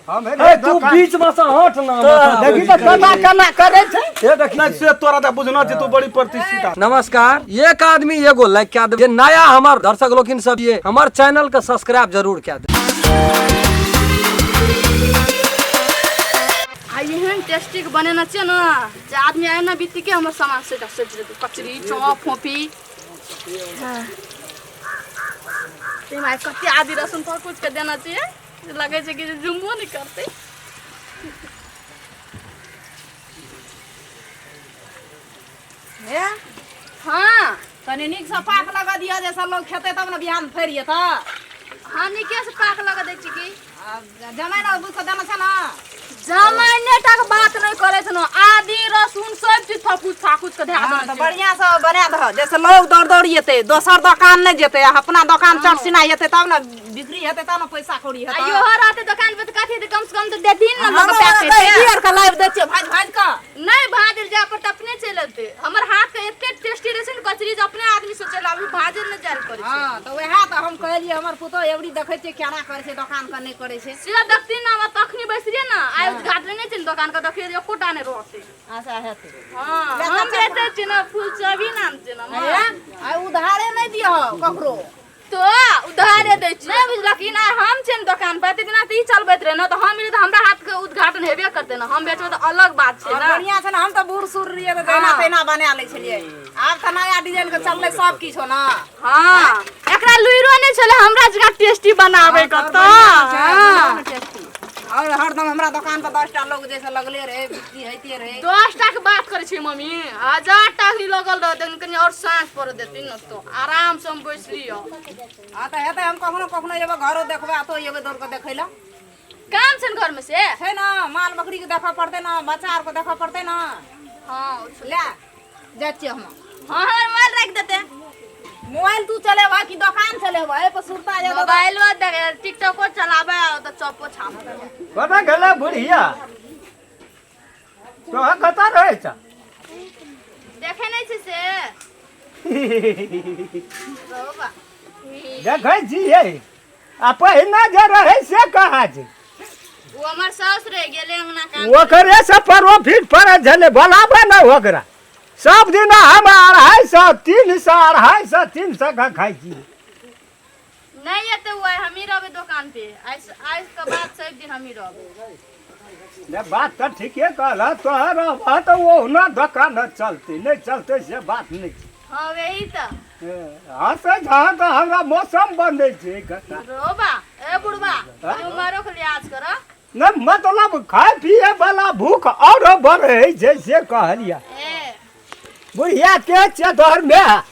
हम ए तू बीच में से हट ना देखी त केना केना करे छै। हे देखी। नहीं से तोरा त बुझना छै, तू बड़ी प्रतिष्ठित आदमी। नमस्कार, एक आदमी एगो लाइक कए देब। जे नया हमर दर्शक लोकिन सब ये हमर चैनल के सब्सक्राइब जरूर कए देब। आ एहन टेस्टी के बनेने छियै ने जे आदमी आए ना बीती के हमर सामान सेटा सेट जेतै, कचरी चॉप फोपी। ताहिमे आइ कते आदि रसुन थकुच के देना छियै जे लगै छै कि जे जुम्बो नहि करतै। हे। हाँ। तनी नीकसँ पाक लगा दिअ जे सब लोग खेतै तब ने बिहान फड़ि जेतै। हाँ, नीके से पाक लगा दै छी की। जमाइन और बुझ कऽ देने छै ने? जमाइने टा के बात नहि करै छै ने, आदि रसुन सब चीज थकुच थाकुच के धए हाँ, देने तऽ छै। बढ़िआँ सँ बना दह जैसे लोग दौड़ दौड़ जेतै, दोसर दोकान नहि जेतै, आ अपना दोकान चट सिना हेतै तब ने बिक्री हेतै, तब ने पैसा कौड़ी आ हेतै। इहो रहतै दोकान पे तऽ कथी हेतै, कम से कम तऽ देथिन ने लोक हमरो पैकेट। दही आर के लाबि दै छियै भाजि भाजि कऽ। नहि भाजल जाय पर तऽ अपने चलि एतै। हमर हाथ के एते टेस्टी रहै छै ने कचरी जे अपने आदमी से चलि आबी, भाजल नहि जाय पड़ै छै। हँ तऽ वएह तऽ हम कहलियै, हमर पुतोह एवरी देखै छियै केना करै छै दोकान के, नहि करै छै। से देखथिन ने, हमरा तखनी बैसलियै ने, आइ उद्घाटन नहि छै ने दोकान के, देखियै जे एकोटा नहि रहतै। अच्छा हेतै। हँ, हम बेचै छी ने फूल चबी नाम छै ने हमर। आइ उधारे नहि दिअ ककरो। तो उधारे दै छी नहि बुझलखिन। आइ हम छै ने दोकान पर, एते दिना तऽ ई चलबैत रहे ने, तऽ हम एलियै तऽ हमरा हाथ के उद्घाटन हेबे करतै ने। हम बेचबै तऽ अलग बात छै और ने। बढ़िया छै ने, हम तऽ बूढ़ सूढ़ रहियै तऽ जहिना तहिना बना लै छलियै, आब तऽ नया डिजाइन के चललै सब किछो ने। हाँ, एकरा लुइरो नहि छलै हमरा जकाँ टेस्टी बनाबै के तऽ। हाँ। टेस्टी और हरदम हमरा दोकान पर 10टा लोग जैसे लगले रहे, बिक्री होइते रहे। 10टा के बात करै छी मम्मी, 1000टा ही लगल रहतै, कनि और साँझ पर देथिन ने तो आराम से हम बैस लिअ। हाँ तऽ हेतै, हम कखनो कखनो एबै घरो देखबै, आ तो एबै दौड़ कऽ देखै लए। काम छै ने घर में से? छै ने, माल बकरी के देखऽ पड़तै ने, बच्चा आर के देखऽ पड़तै ने। हाँ। ले जाइ छियै हम। हाँ, हमर मोबाइल राखि देतै। मोबाइल तू चलेबह कि दोकान चलेबह, एहि पर सुरता जेतौ तऽ- मोबाइलो देखे, टिकटॉको चलाबै आ तऽ चॉपो छापबै। कतऽ गेलै बुढ़िया? तोहर कतऽ रहै छ? देखे नहि छी से रौ बा। देखै छियै, आ पहिने जे रहै से कहाँ छै? ओ हमर साउस रहि गेलै अंगना काम। ओकरे से प्रॉफिट पड़ै छलै। बोलाबै ने ओकरा। सब दिन हम 250 300, 250 300 के खाइ छी। नहि एतै ओ, आइ हमही रहबै दोकान पे। आइ आइ के बाद सब दिन हमही रहबै। ने बात तऽ ठीके कहल, तोहर रहबह तऽ ओहुना दोकान चलतै, नहि चलतै से बात नहि छै। हाँ, वही तऽ। हँसै छह तऽ हमरा मौसम बनै छै कता। रो बा, ए बुढ़बा, उमरो के लिहाज कर। नहि मतलब खाय पिए वाला भूख और बढ़ै छै से कहलियै। ए बुढ़िया के छै तोहर माय?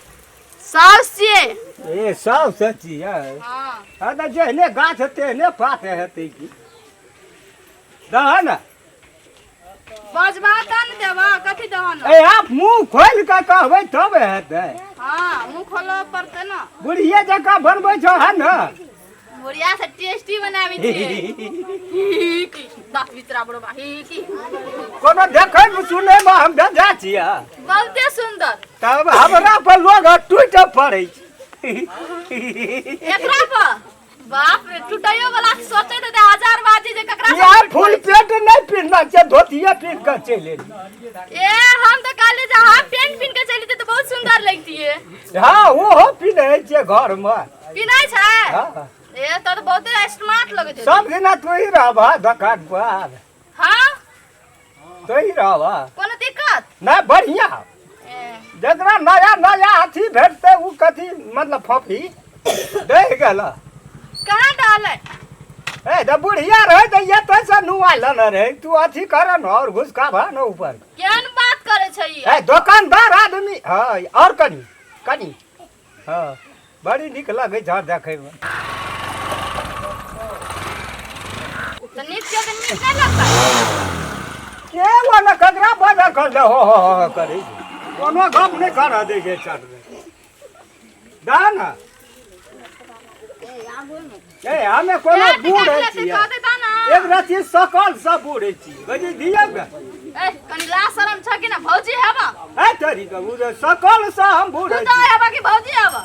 साउस छियै। ए साउस छियै? हाँ। हाँ तऽ जेहने गाछ तेहने पात हेतै की। दह ने। बजबा तऽ ने देबह, कथी देबह ने? ए आप मुँह खोलि कऽ कहबै तब हेतै। हाँ, मुँह खोलऽ पड़तै ने। बुढ़िए जकाँ बनबै छौ है ने? बुढ़िया से टेस्टी बनाबै छियै। ही की दाँत बिचरा बुढ़बा, ही की। कोनो देखै मे सुनै मे हम बेजा छियै? बहुते सुंदर। तब हमरा पर लोग टूटि पड़ै छै। एकरा पर बाप रे, टूटैयो वाला के सोचैत हेतै हजार बाजी जे ककरा या से फुल पेट नहि पिन्हना छै, धोतिये पिन्ह कऽ चलि एली। ए हम तऽ कहली जे हाफ पैंट पिन्ह के चलि तऽ बहुत सुंदर लगतियै। हँ, ओहो पिन्है छै घरमे। पिन्है छै? हँ। ए तऽ बहुते स्मार्ट लगैत हेतै। सब दिना तू ही रहबह दोकान पर? हाँ। तू ही रहबह। कोनो दिक्कत नहि, बढ़िया। ए जकरा नया नया अथी भेटतै ओ कथी मतलब फफी दै गेल। कहाँ डालै? ए तऽ बुढ़िया रहै तऽ एतऽ से नुआ लेने रहै। तू अथी कर न और घुसकाबह न ऊपर। केहन बात करै छै ई? ए दोकानदार आदमी। हँ, और कनी कनी। हँ, बड़ी नीक लगै छ देखैमे। तऽ नीक छै तऽ नीक नहि लगतै? के ओने ककरा बजर कर दे, हो हो हो करै छै, कोनो गप नहि करऽ दै छै। चट दे दह ने। ए हमे कोनो पेट बूढ़ काटले से छियै? कहतै तऽ ने। एक रति सकल से बूढ़ छी बजी दियौ गे। ए कनि लाज शरम छ कि ना? भौजी हेबा? है तोरी के, उ जे सकल से हम बूढ़ तू छी। तऽ हेबा कि भौजी हेबा?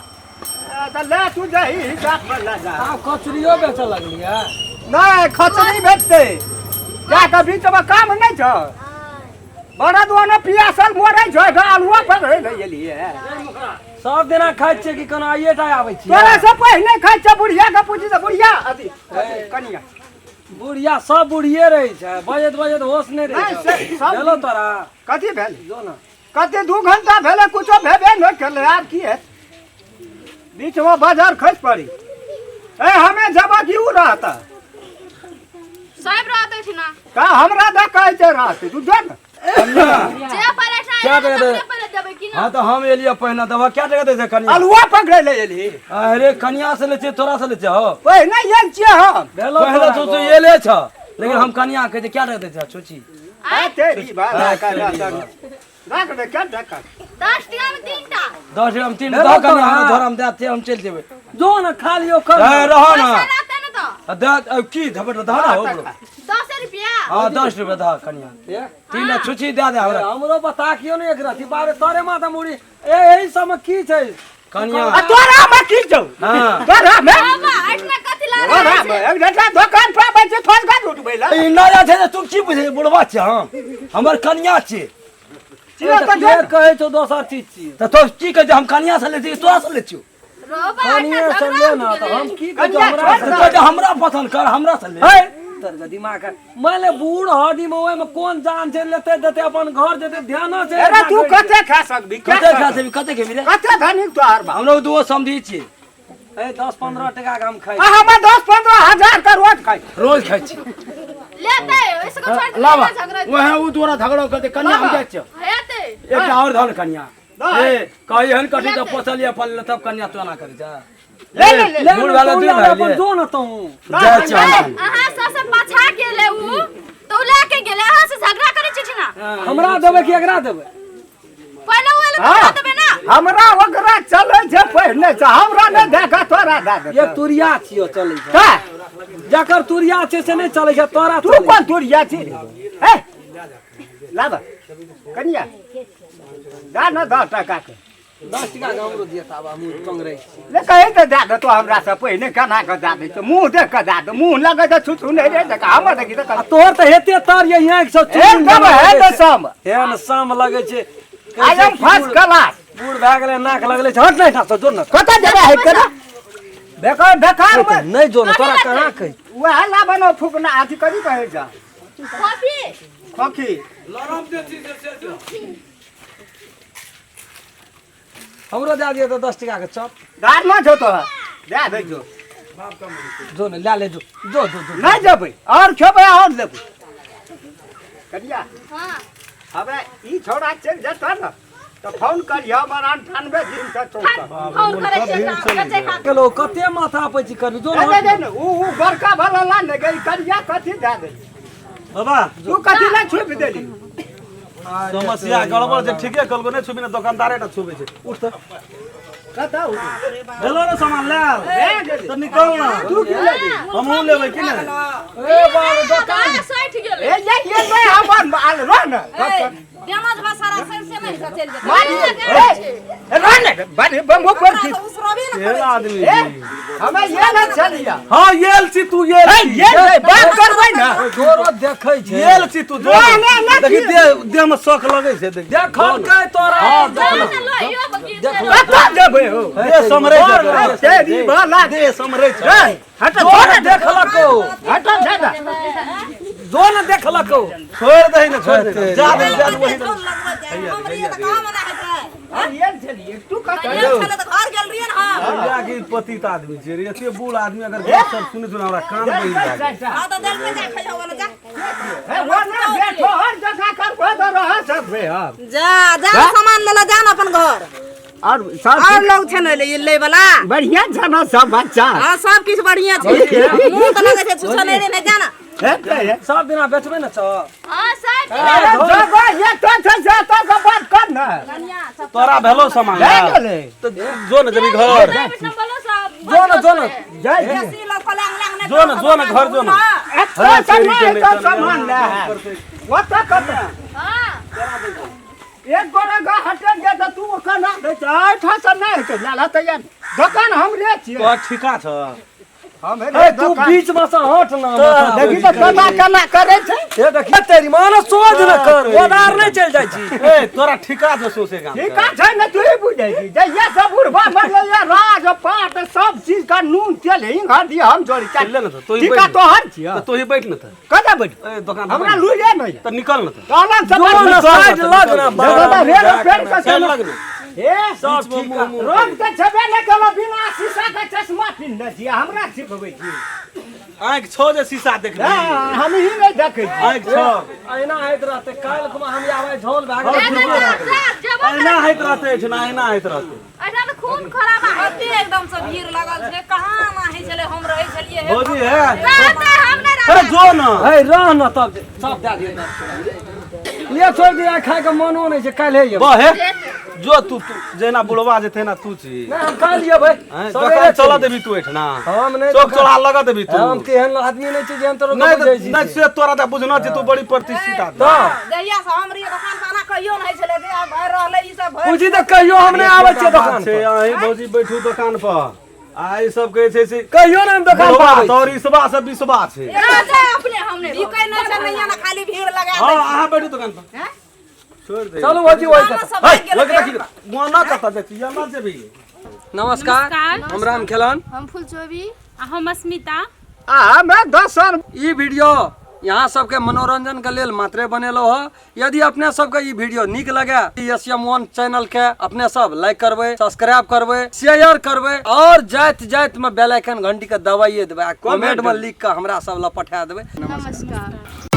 ए, तऽ ले तू जही हिसाब पर ले जा। आब कचरियो बेचऽ लगलियै? नहि खचरी भेटतै जा कऽ बीचमे काम नहि छौ बड़द ओने पियासल मरै छौ एखन आलुआ पकड़ै लए एलियै। सब दिना खाइ छियै कि कोनो आइए टा आबै छियै? तोरा से पहिने खाइ छै बुढ़िया के पूछी तऽ बुढ़िया अथी कनिया बुढ़िया सब बुढ़िए रहै छै, बजैत बजैत होश नहि रहै नहि, छै। सब- भेलो तोरा कथी भेल? जो ना। कते 2 घंटा भेलै कुछो भेबे नहि केलै, आब की हेत? बीचमे बाजार खसि पड़ी। ए हमे जब की उ रहता सब रहतै छी ना। का हमरा दऽ कहै छै रहतै, तू जो ने। जे पहिले क्या एहिठिना करे एलै, दे? तकरे पहिले देबै कि ना? हाँ तो हम एलियै पहिने, दवा क्या टका दै छै कनिया? अलुआ पकड़ै लए एलही? अरे कनिया से लै छियै, तोरा से लै छियै हो। पहिने आयल छियै हम। भेलो पहिले तोरा तू गो। तो एले छ, लेकिन हम कनिया कहै छै क्या टका दै छै सोची। आ तेरी बात राख दे, क्या टका? 10 टका में 3 टा। 10 टका में 3 भेलो दह कनिया, तोरा। हमरा धरम दए दे, हम चलि जेबै। जो ना खा लियो कर। ए, रह ना। पैसा रहतै ने तऽ? आ दे, अब की धपट दह ना हो बरो। 10 रुपया। हाँ 10 रुपया दह कनिया। 3 टा छुछी दए दे हमरा। हमरो बता कियो ने एक रति बारे तोरे माथा मुड़ी। ए एहि सब में की छै? कनिया। आ तोरा में की छौ? हाँ। तोरा में? बाबा, एहिठिना कथी ला तोरा रहल में छै? एक घंटा दोकान पर आबै छै थोड़ गाछ उठबै ला। ई नया छै जे तू की बुझै बुढ़वा छै, हम हमर कनिया छै। छियै तऽ के जो। कहै छौ दोसर चीज छियै। तऽ तो की कहै छै हम कनिया से लै छियै तोरा से लै छियौ? रोबा, कनिये एहिठिना से झगड़ा ले ना उठि तऽ गेलै। हम की कहै छौ कनिया हमरा छोड़ से? तऽ कहै छै हमरा पसन्द कर, हमरा से ले। है तोर के दिमाग है। मानि ले बूढ़ हड्डी में ओहिमे कोन जान छै, लेते देते अपन घर जेते ध्यानो छै। अरे तू कते खा सकबी? कते खा सकबी? कते खेबी रे? कते धनिक तोहर बाप? हमरो दूओ समझी छियै। ए 10-15 टका के हम खाइ। आ हमे 10-15 हजार के रोज खाइ। रोज खाइ छी। लेतै, ओहिसँ को छोड़ि देतै, लाबा झगड़ा वएह उ तोरा झगड़ा करतै कनिया, हम जाइ छियौ। हेतै। एकटा और धन कनिया। दह। ए कही एहन कथी तऽ पोसलियै पलले तब कनिया तू एना करै छै। ले ले ले। ले बूढ़ ने भेलै तू दूर ले भए अपन गेलियै। जो ना तू। जाइ छियौ हम। अहाँ सबसँ पाछा गेलै उ, तऽ उ लए के गेलै। अहाँ से झगड़ा करै छी ना? हमरा देबै कि एकरा देबै? पहिले उ एलै तऽ हाँ। ओकरा देबै ना? हमरा ओकरा चलै छै पहिने से, हमरा नहि दए कऽ तोरा दए देतौ। एक तुरिया छियो चलै छै। का? जकर तुरिया छै से नहि चलै छै, तोरा तू चलै छै। कोन तुरिया छी रे? हे लाब कनिया दए ने 10 टका के। 10 टका के हमरो दिअ ताबा, हमहूँ टंगरै छी। ले कहे तऽ दए देतौ, हमरा से पहिने केना कऽ दए दै छौ? मुँह देख कऽ दए दे, मुँह लगै तऽ छुछू नहि रे देख, हमर देखी तऽ आ तोहर तऽ हेते तर ये आँखि सब एकदम है तऽ सम। हेन सम लगै छै। I am first class. बूढ़ भए गेलै, नाक लगलै छै। हट नहि एहिठामसँ, जो ना। कतऽ जेबै है केना? बेकार बेकार मे नहि जो ना, तोरा कहाँ कहै? वएह ला बनाउ फूकना अथी कथी कहै छै? कॉफी। खोखी। हमरो दए दिअ तऽ 10 टका के चप। दार न छौ तोहर दए दै छौ। जो ने लए ले, जो जो जो जो। नहि जेबै आओर खेबै आओर लेबै। कनिया हाँ। हमे ई छौड़ा चलि जेतऽ ने तऽ फोन करिह, हमर 98 दिन से चौक। फोन करै छियै तऽ बेचै खातिर। गेलो कते माथा पैची करबी, जो दे ने। दे ने उ बड़का भला ला ने गई कनिया कथी दए देली? बाबा तू कथी ला छुपि देली? समस्या गड़बड़ छै, ठीके कहलको नहि छुबी ने, दोकानदारे टा छुबै छै। उठ तऽ। कतऽ उठू? भेलो ने सामान ले आयल? भए गेलै। तऽ निकल ना। तू की लेबी? हमहूँ लेबै कि नहि? ए बाबा दोकान 60 गेलै। ए ये ये नहि हमर माल रह ने। देना जे सारा से से नहि चलि जेतै। मारी ए रह ने बड़े बम्बो पर की तऽ उसरबे ने एहन करै छै। आदमी ए हमे ये ने चलिया। हाँ येल छी तू, येल ए छी। ये नहि बात करबै ने। जोरो देखै छै। येल छी तू, जो ना, ना, ना, देखी की? देह देह में शौक लगै छै देख। देखलकै तोरा। जा ने लइयो बकी। कतऽ जेबै हो? देह समरै छै तोरा। ए, तेरी भला देह समरै छै। ए, हट जो ने देखलकौ। हट दादा। जो ने देखलकौ। छोड़ दही ने, छोड़ दही जा दे, जा दे वही कौन लगबै छै? हम रहियै तऽ कहाँ मना हेतै? हम ये चलिए तू कतऽ गेल छलै तऽ घर गेल रहियै ने हम। भैया की पतित आदमी छै रे, एते बूढ़ आदमी अगर गप सब सुनै सुन हमरा कान बहि जाइ छै। हाँ तऽ देल के जा खइहो वाला जा। ए वो ना बैठो हर जगह करबो तऽ रह सकबै हम। जा जा सामान ले ले जा ने अपन घर। और सब और लोग छै ने ले ले वाला। बढ़िया छै ने सब बच्चा? हाँ सब किछु बढ़िया छै। मुँह तऽ लगै छै छुछो नहि रे, नहि जा ना। हेतै हे। सब दिना बेचबै ने चप? हाँ 60। अरे जगह ये तो छै से तो के बात कर ने। तोरा भेलो सामान भए गेलै। तऽ जो ने जेबी घर। जो ने जो ने। जाइ छी। बेसी लोग पलंग लंग नहि। जो ने, जो ने घर जो ने। एतऽ से नहि एतऽ सामान ले है। ओतऽ कतऽ? हाँ। एक गोरा गा हटे गे तऽ तू केना दै छै? एहिठाम से नहि हेतै, लए ला तैयार। दोकान हमरे छियै। तोहर ठीका छ, हम ए तू बीच में से हट ना माथा देखी तऽ केना केना करै छै। हे देखी तेरी माने सोझ न कर, ओदार नहि चलि जाइ छी। ए तोरा ठिका छौ सौंसे गाम के। ठीका छै ने, तू ही बुझै छी। जहिया सब बुढ़बा मरलै, राज पाट सब चीज का नून तेल हिंग हरदी हम जोड़ी चल ले ने तऽ, तू ही ठीका बैठ। तोहर छियै। तऽ तू ही बैठ ने तऽ। कतऽ बैठ? ए दुकान पर हमरा बैठ। लुइरे नहि। तऽ निकल ने तऽ। कहलन जो न साइड लग ना। देखो तऽ रेल पेड़ के चल लग ने। हे सब ठीक। रोग तऽ छेबे नहि केलौ, बिना शीशा के चश्मा पिन्हने छियै, हमरा सिखबै छी? आँखि छौ जे शीशा देखबी? हँ, हम ही नहि देखै छी। आँखि छौ? अहिना होइत रहतै, काल्हि खुमा हम आबै झोल भए गेल। अहिना होइत रहतै एहिठिना, अहिना होइत रहतै। एहिठाम तऽ खून खराबा कते एकदम से भीड़ लगल छै, कहाँ एना होइ छलै, हम रहै छलियै हे। भौजी हे। रहतै, हम नहि अरे रहबै। जो न। हे रह न, तब सब दए दियै ले, छोड़ि दियै, खायके मनो नहि छै, काल्हि एबै। बहे जो तू, तू जेना बुढ़वा जेतै ना तू छी। नहि, हम काल्हि एबै। आँय, सवेरे दोकान चलि। चलऽ देबी तू एहिठिना? हम नहि चौक दोकान- चौराहा लगा देबी तू? हम तेहन आदमी नहि छी जेहन तोरा नहि बुझै छी। नहि, से तोरा तऽ बुझना छै, तू बड़ी प्रतिष्ठित आदमी। तऽ जहिया से हम रहियै दोकान पर एना कहियो नहि होइ छलै, जहिया भरि रहलै ई सब भरि। पूछी तऽ कहियो हम नहि आबै छियै दोकान छै पर। अहीं भौजी बैठू दोकान पर आ ई सब कहै छै से कहियो नहि हम दोकान पर बुढ़वा आबै छी। तोर इसबा से बिसबा छै। रहतै अपने, हम नहि रहबै। बिकै नहि छै नैया ने, खाली भीड़ लगा हँ दै छै। अहाँ बैठू दोकान पर, छोड़ि दे। चलू भौजी, ओहि खाना कतऽ। सब भागि गेलै। ओहि देखी मोना कतऽ जाइ छी, एना जेबी? नमस्कार, हम राम खेलन। हम फुलचोबी। आ हम अस्मिता। आ हमे दोसर। ई वीडियो यहाँ सबके मनोरंजन के लेल मात्रे बनेलो ह। यदि अपने सबके ई वीडियो नीक लगे, एस एम वन चैनल के अपने सब लाइक करबै, सब्सक्राइब करबै, शेयर करबै और जाइत जाइत में बेल आइकन घंटी के दबाइए देबै आ कमेंट में लिख के हमरा सब लग पठा देबै। नमस्कार।